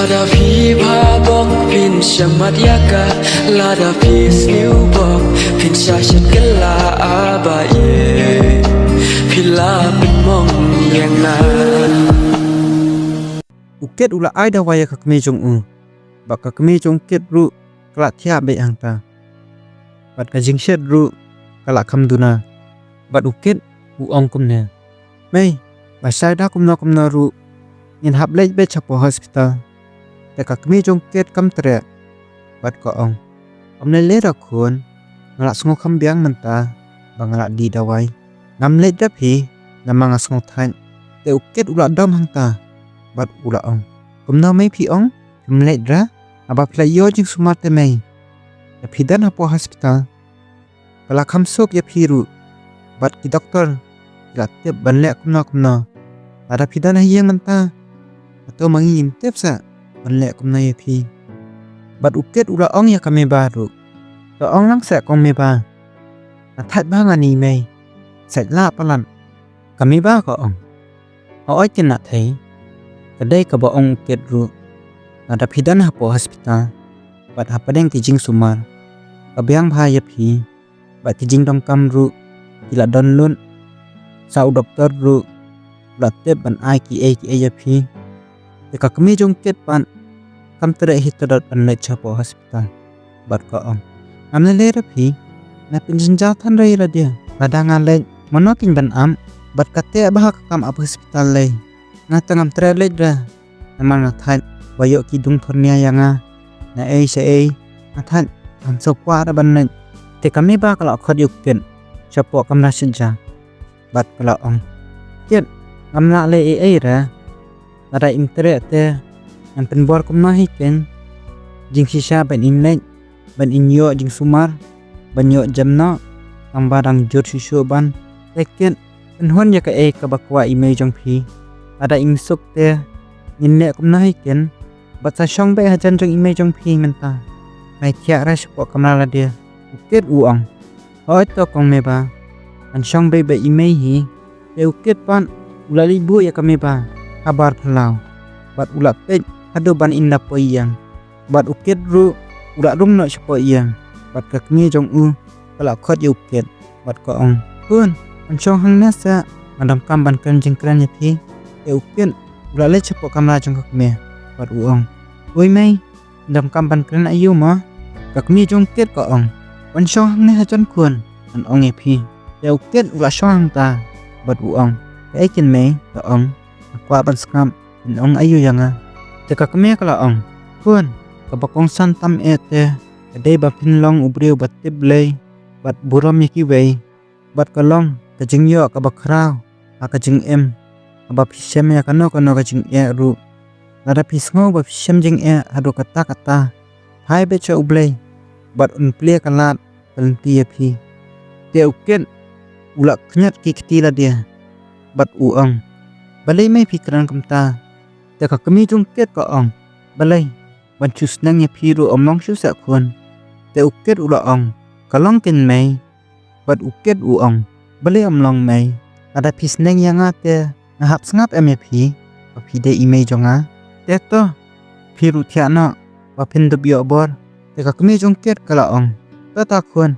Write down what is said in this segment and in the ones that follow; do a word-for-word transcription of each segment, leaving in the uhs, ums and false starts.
Lada phi bha bok phin shamat ïa ka, lada phi sniew bok phin sha shet kylla, aba ïeit phi la pynmong ïa nga. U Kit u la ai dawai ïa ka kmie jong u, bad ka kmie jong u Kit ruh ka la thiah beit hangta, bad ka jingshet ruh ka la kham duna. Bad u Kit u ong kumne, mei, ba shai da kumno kumno ruh ngin hap leit beit shapoh hospital. Te ka kmie jong u Kit kam treh bad ka ong, ym lei lei ruh khun, nga la sngew kham biang mynta ba nga la dih dawai. Ngam leit da phi namar nga sngew thait. Te u Kit u la dom hangta bad u la ong, kumno mei phi ong phim leit ruh? Haba phi la ïoh jingsumar te mei, da phi don hapoh hospital. Ka la kham suk ïa phi ruh, bad ki doktor ki la tip ban leh kumno kumno. Lada phi don ha ïing mynta, hato ma ngi ngim tip sa ban leh kumno ïa phi? Bad u Kit u la ong ïa ka Meba ruh, to ong lang seh kong Meba, nga thait bha ngan ïa i mei, sait lah palat. Ka Meba ka ong, hooid kynthei, ka dei kaba ong u Kit ruh, lada phi don hapoh hospital bad hapdeng ki jingsumar, ka biang bha ïa phi, bad ki jingdonkam ruh ki la don lut. Sa u doktor ruh u la tip ban ai kiei kiei ïa phi. Te ka kmie jong u Kit pat kam treh hi tadot ban leit shapoh hospital, bad ka ong, ngam lei lei ruh phi, nga pynjynjar than ruh ïa lade. Lada nga leit, mano kin ban ap? Bad ka teh bha ka kam ap hospital lei. Nga te ngam treh leit ruh namar nga thait, ba ïoh ki dung thornia ïa nga, na ei sha ei, nga thait, ngam sngewkwah ruh ban leit. Te ka Meba ka la khot ïa u Kit shapoh kamra shet ja, bad ka la ong, Kit, ngam lah leh ei ei ruh. Lada im treh te ngan pynbor kumno hi ken jingshisha ban im leit, ban im ïoh jingsumar, ban ïoh jem noh, tangba dang jur shuh shuh ban. Te Kit, pynhun ïa kaei kaba kwah i mei jong phi. Lada im suk te ngin leh kumno hi ken, bad sa shong beit hajan jong i mei jong phi mynta. Ngan thiah ruh shapoh kamra lade. U Kit u ong, hooid to kong Meba, ngan shong beit bad i mei hi. Te u Kit pat u la leit buh ïa ka Meba habar phyllaw, bad u la peit haduh ban im da poi ïing. Bad u Kit ruh u la rung noh shapoh ïing, bad ka kmie jong u ka la khot ïa u Kit, bad ka ong, khun, ngan shong hangne seh, nga donkam ban kren jingkren ïa phi. Te u Kit u la leit shapoh kamra jong ka kmie, bad u ong, oi mei, donkam ban kren aïu mo? Ka kmie jong u Kit ka ong, wan shong hangne hajan khun, ngan ong ïa phi. Te u Kit u la shong hangta, bad u ong, kaei kin mei, ka ong, nga kwah ban sngap phin ong aïu ïa nga. Te ka kmie ka la ong, khun, kaba kongsan tam eh te ka dei ba phin long u briew ba tip Blei bad burom ïa kiwei, bad ka long ka jingïoh kaba khraw ha ka jingim, haba phi shem ïa kano kano ka jingeh ruh. Lada phi sngew ba phi shem jingeh haduh katta katta, phai beit sha u Blei bad un plie ka lad ka lynti ïa phi. Te u Kit u la khñiot ki kti lade, bad u ong, balei mei phi kren kumta? Te ka kmie jong u Kit ka ong, balei, ban shu sneng ïa phi ruh ym long shuh seh khun. Te u Kit u la ong, ka long ken mei. Bad u Kit u ong, balei ym long mei? Lada phi sneng ïa nga te nga hap sngap em ïa phi ba phi dei i mei jong nga? Te to, phi ruh thiah noh ba phin dup ïoh bor. Te ka kmie jong u Kit ka la ong, to ta khun,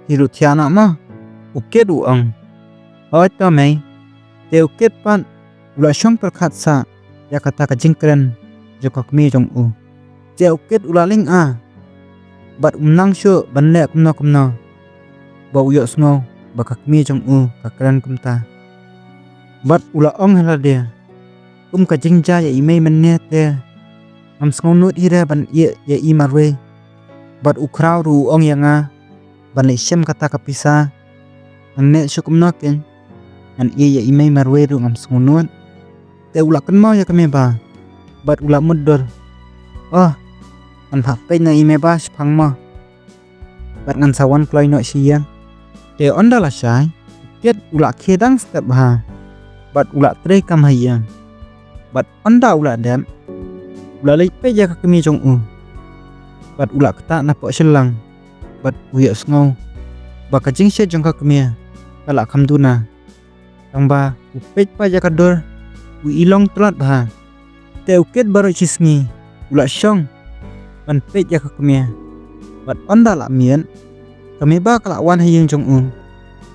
phi ruh thiah noh mo. U Kit u ong, hooid to mei. Te u Kit pat u la shong pyrkhat sah ïa kata ka jingkren jong ka kmie jong u. Te u Kit u la lynga, bad um nang shuh ban leh kumno kumno ba u ïohsngew ba ka kmie jong u ka kren kumta. Bad u la ong ha lade, kum ka jingjia ïa i mei mynne te ngam sngewnud hi re ban ïeh ïa i marwei. Bad u khraw ruh u ong ïa nga ban leit shem kata ka pisa. Ngan leh shuh kumno ken, ngan ïeh ïa i mei marwei ruh ngam sngewnud. Te u la kynmaw ïa ka Meba bad u la mutdur, oh, ngan hap peit na i Meba shaphang mo, bad ngan sa wan kloi noh sha ïing. Te ynda lashai, u Kit u la khie dang step bha bad u la trei kam ha ïing. Bad ynda u la dep, u la leit peit ïa ka kmie jong u, bad u la ktah napoh shyllangh. Bad u ïohsngew ba ka jingshet jong ka kmie ka la kham duna. Tangba u peit pat ïa ka dur, u i long tlot bha. Te u Kit baroh shi sngi u la shong ban peit ïa ka kmie. Bad ynda la miet, ka Meba ka la wan ha ïing jong u.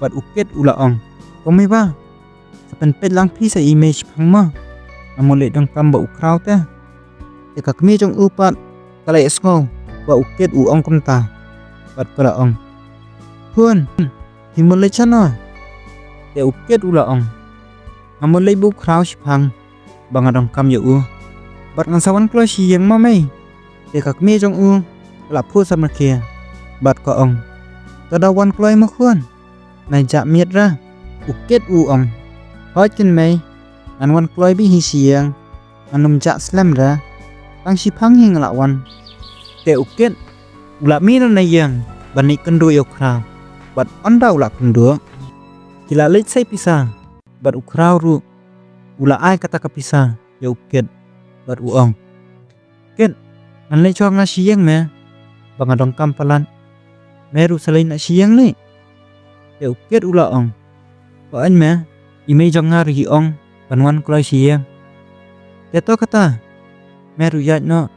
Bad u Kit u la ong, "Ko Meba, sa pynpeit lang phi sa i mei shiphang mo. Ngam leh donkam bad u Khraw te." Te ka kmie jong u pat ka la ïohsngew ba u Kit u ong kumta. Bad ka la ong, "Khun, phi mut leit shano?" Te u Kit u la ong, "Ngam leit bad u Khraw shiphang ba nga donkam ïa u. Bad ngan sa wan kloi sha ïing mo mei." Te ka kmie jong u ka la phuh samrkhie bad ka ong, "To da wan kloi mo khun, nai jah miet ra." U Kit u ong, "Hooid keiñ mei, ngan wan kloi beit hi sha ïing, ngan ym jah slem re. Tang shiphang hi nga la wan." Te u Kit u la mih noh na ïing ban leit kynduh ïa u Khraw. Bad ynda u la kynduh, ki la leit sei pisa. Bad u Khraw ruh u la ai kata ka pisa ïa u Kit bad u ong, "Kit, ngan leit shuwa nga sha ïing me, ba nga donkam palat. Me ruh sa leit noh sha ïing lei." Te u Kit u la ong, "Pha ong me, i mei jong nga ruh i ong ban wan kloi sha ïing. Te to kata, me ruh ïaid noh.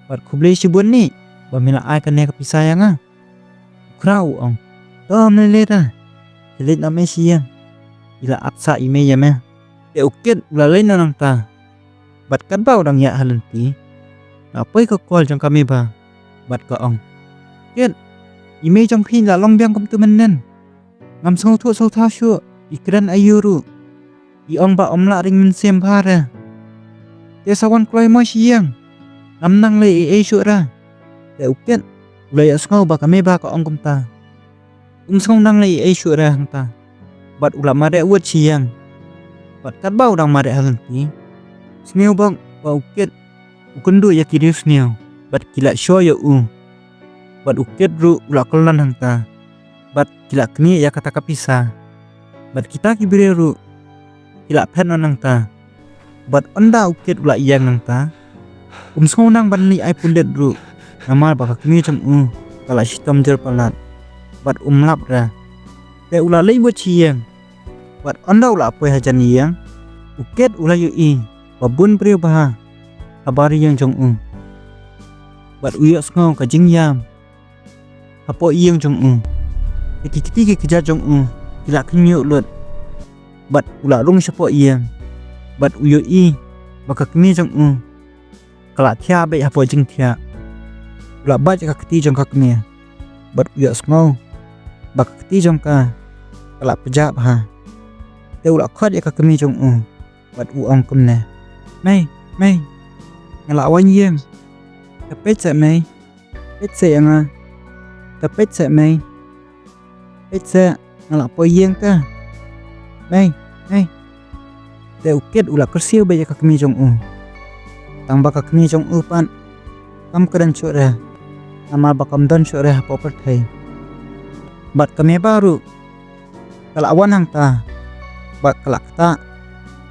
Bad khublei shibun ïa ba me la ai kane ka pisa ïa nga." U Khraw u ong, "To me leit re. Leit noh me sha ïing. I la ap sah i mei ïa me." Te u Kit u la leit noh nangta. Bad katba u dang ïaid ha lynti, la poi ka kol jong ka Meba. Bad ka ong, "Kit, i mei jong phi la long biang kumtu mynnin. Ngam sngewthuh sngewthuh shuh, i kren aïu ruh. I ong ba ym lah ring mynsiem bha re. Te sa wan kloi mo sha ïing. Ngam nang leh ei ei shuh re." Te u Kit u la ïohsngew ba ka Meba ka ong kumta. Um sngew nang leh ei ei shuh re hangta. Bad u la mareh wut sha ïing. Bad katba u dang mareh ha lynti, sngewbha ba u Kit u kynduh ïa ki riewsniew bad ki la shu ïa u. Bad u Kit ruh u la kyllon hangta bad ki la knieh ïa kata ka pisa. Bad kita ki briew ruh ki la phet noh nangta. Bad ynda u Kit u la ïeng nangta, um sngew nang ban leit ai pulit ruh, namar ba ka kmie jong u ka la shitom jer palat bad um lap re. Te u la leit wut sha ïing. Bad ynda u la poi hajan ïing, u Kit u la ïohi ba bun briew bha ha bar ïing jong u. Bad u ïohsngew ka jingïam hapoh ïing jong u. Te ki kti ki kjat jong u ki la khynñiuh lut. Bad u la rung shapoh ïing. Bad u ïohi ba ka kmie jong u ka la thiah beit hapoh jingthiah. U la bat ïa ka kti jong ka kmie. Bad u ïohsngew ba ka kti jong ka ka la pjah bha. Te u la khot ïa ka kmie jong u bad u ong kumne, "Mei, mei, nga la wan ïing. Te peit seh mei. Peit seh ïa nga. Te peit seh mei. Peit seh, nga la poi ïing te. Mei, mei." Te u Kit u la kyrsiew beit ïa ka kmie jong u. Tang ba ka kmie jong u pat kam kren shuh re, namar ba kam don shuh re hapoh pyrthei. Bad ka Meba ruh ka la wan hangta bad ka la ktah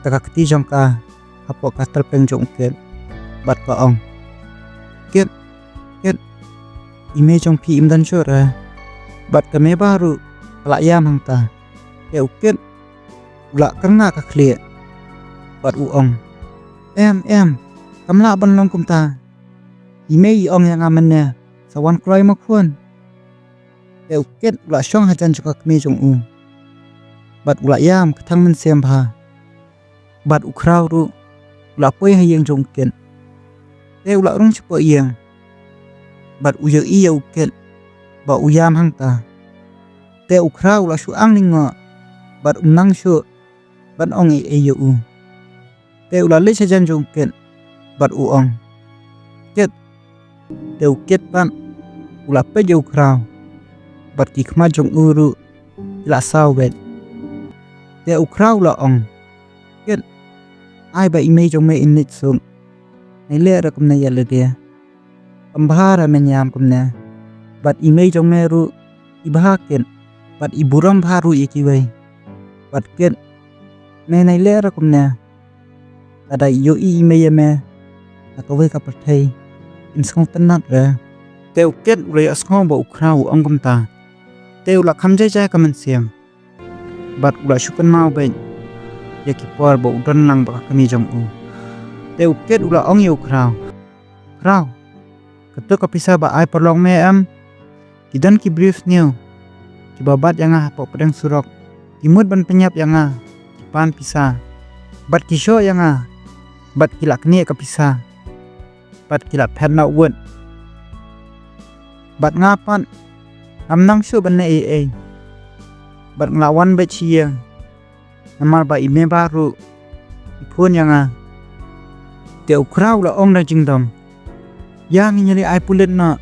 da ka kti jong ka hapoh ka tyrpeng jong u Kit bad ka ong, "Kit, Kit, i mei jong phi im don shuh re." Bad ka Meba ruh ka la ïam hangta. Te u Kit u la kyrngah ka khlieh bad u ong, "Em, em, kam lah ban long kumta. I mei i ong ïa nga mynne, sa wan kloi ma khun." Te u Kit u la shong hajan jong ka kmie jong u bad u la ïam ka thang mynsiem bha. Bad u Khraw ruh u la poi ha ïing jong u Kit. Te u la rung shapoh ïing bad u ïohi ïa u Kit ba u ïam hangta. Te u Khraw u la shu ang lyngngoh bad um nang shuh ban ong ei ei ïa u. Te u la leit shajan jong u Kit bad u ong, "Kit." Te u Kit pat u la peit ïa u Khraw bad ki khmat jong u ruh ki la saw beit. Te u Khraw u la ong, "Kit, ai ba i mei jong me in leit suk. Nai leh re kumne ïa lade. Kam bha re men ïam kumne. Bad i mei jong me ruh i bha Kit bad i burom bha ruh ïa kiwei. Bad Kit, me nai leh re kumne. Lada i ïohi i mei ïa me na kawei ka pyrthei, im sngewtynnat re." Te u Kit u la ïohsngew ba u Khraw u ong kumta. Te u la kham jai jai ka mynsiem bad u la shu kynmaw beit ïa ki por ba u don lang bad ka kmie jong u. Te u Kit u la ong ïa u Khraw, Khraw, kato ka pisa ba ai paralok me em? Ki don ki briew sniew kiba bat ïa nga hapoh pdeng surok. Ki mut ban pynïap ïa nga, ki pan pisa. Bad ki shoh ïa nga, bad ki la knieh ka pisa, bad ki la phet noh wut. Bad nga pat, ngam nang shuh ban leh ei ei. Bad nga la wan beit sha ïing, namar ba i Meba ruh i phone ïa nga. Te u Khraw u la ong da jingdom, ïa ngin ïa leit ai pulit noh,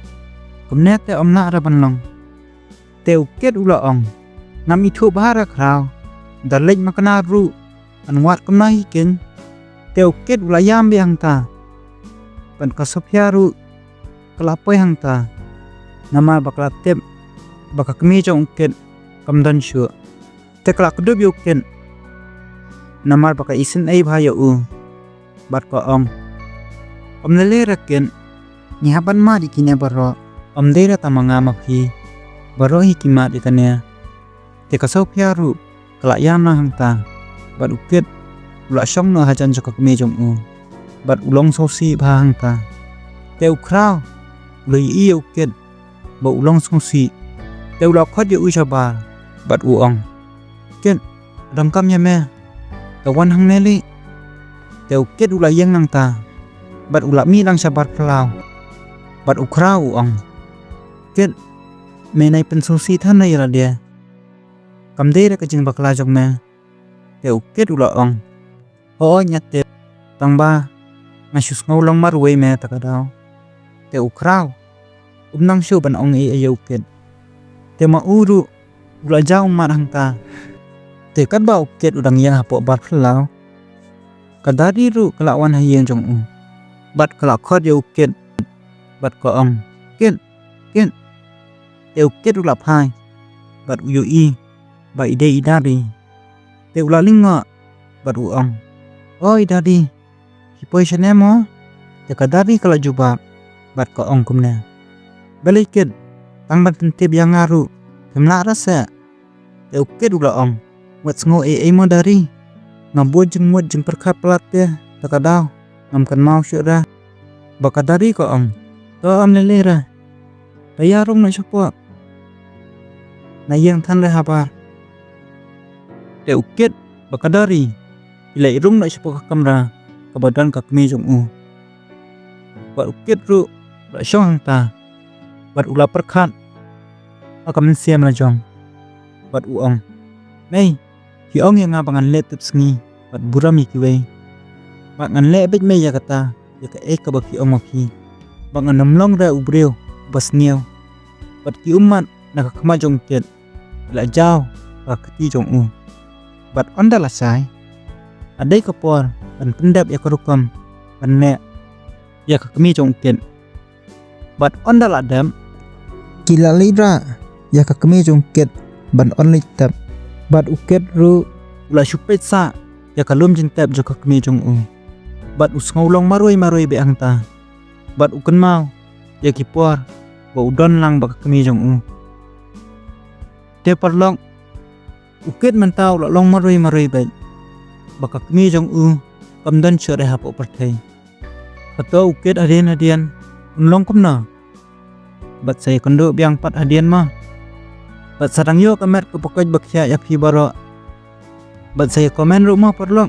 kumne te ym lah re ban long. Te u Kit u la ong, ngam ithuh bha re Khraw, da leit makna ruh ban wad kumno hi kein. Te u Kit u la ïam beit hangta. Bad ka Sophia ruh ka la poi hangta, namar ba ka la tip ba ka kmie jong u Kit kam don shuh. Te ka la kdup ïa u Kit, namar ba ka isynei bha ïa u. Bad ka ong, ym lei lei re Kit, ngi hap ban mad ïa kine baroh. Ym dei re tang ma nga ma phi, baroh hi ki mad ïa kane. Te ka Sophia ruh ka la ïam noh hangta. Bad u Kit u la shong noh hajan jong ka kmie jong u, bad u long sngewsih bha hangta. Te u Khraw u la ïohi ïa u Kit ba u long sngewsih. Te u la khot ïa u shabar, bad u ong, Kit, donkam ïa me, to wan hangne lei. Te u Kit u la ïeng nangta, bad u la mih lang shabar phyllaw. Bad u Khraw u ong, Kit, me nai pynsngewsih than na ïa lade, kam dei re ka jingbakla jong me. Te u Kit u la ong, hooid nga tip, tang ba nga shu sngew long marwei me ta ka daw. Te u Khraw um nang shuh ban ong ei ei ïa u Kit. Te ma u ruh u la jaw ummat hangta. Te katba u Kit u dang ïeng hapoh bar phyllaw, ka Dari ruh ka la wan ha ïing jong u, bad ka la khot ïa u Kit, bad ka ong, Kit, Kit. Te u Kit u la phai, bad u ïohi ba i dei i Dari. Te u la lyngngoh, bad u ong, oi Dari, phi poi shane mo? Te ka Dari ka la jubab, bad ka ong kumne, balei Kit, tang ban pyntip ïa nga ruh phim lah re seh. Te u Kit u la ong, wat sngew ei ei mo Dari, nga bun jingmut jingpyrkhat palat te ta ka daw, ngam kynmaw shuh re. Ba ka Dari ka ong, to ym lei lei re, to ïa rung noh shapoh, na ïeng than re habar. Te u Kit bad ka Dari ki la rung noh shapoh ka kamra kaba don ka kmie jong u. Bad u Kit ruh u la shong hangta, bad u la pyrkhat ha ka mynsiem la jong, bad u ong, mei, phi ong ïa nga ba ngan leh tipsngi bad burom ïa kiwei, bad ngan leh beit mei ïa kata, ïa kaei kaba phi ong ma phi, bad ngan ym long re u briew uba sniew. Bad ki ummat na ka khmat jong u Kit ki la jaw ha ka kti jong u. Bad ynda la shai, la dei ka por ban pyndep ïa ka rukom ban leh ïa ka kmie jong u Kit. Bad ynda la dep, ki la leit rah ïa ka kmie jong u Kit ban wan leit tep. Bad u Kit ruh u la shu peit sah ïa ka lum jingtep jong ka kmie jong u, bad u sngew long marwei marwei beit hangta, bad u kynmaw ïa ki por ba u don lang bad ka kmie jong u. Te paralok, u Kit mynta u la long marwei marwei beit ba ka kmie jong u kam don shuh re hapoh pyrthei. Hato u Kit hadien hadien un long kumno? Bad sa ïakynduh biang pat hadien mo. Bad sa dang ïoh ka met ka pyrkhat ba khiah ïa phi baroh. Bad sa ïa comment ruh mo paralok.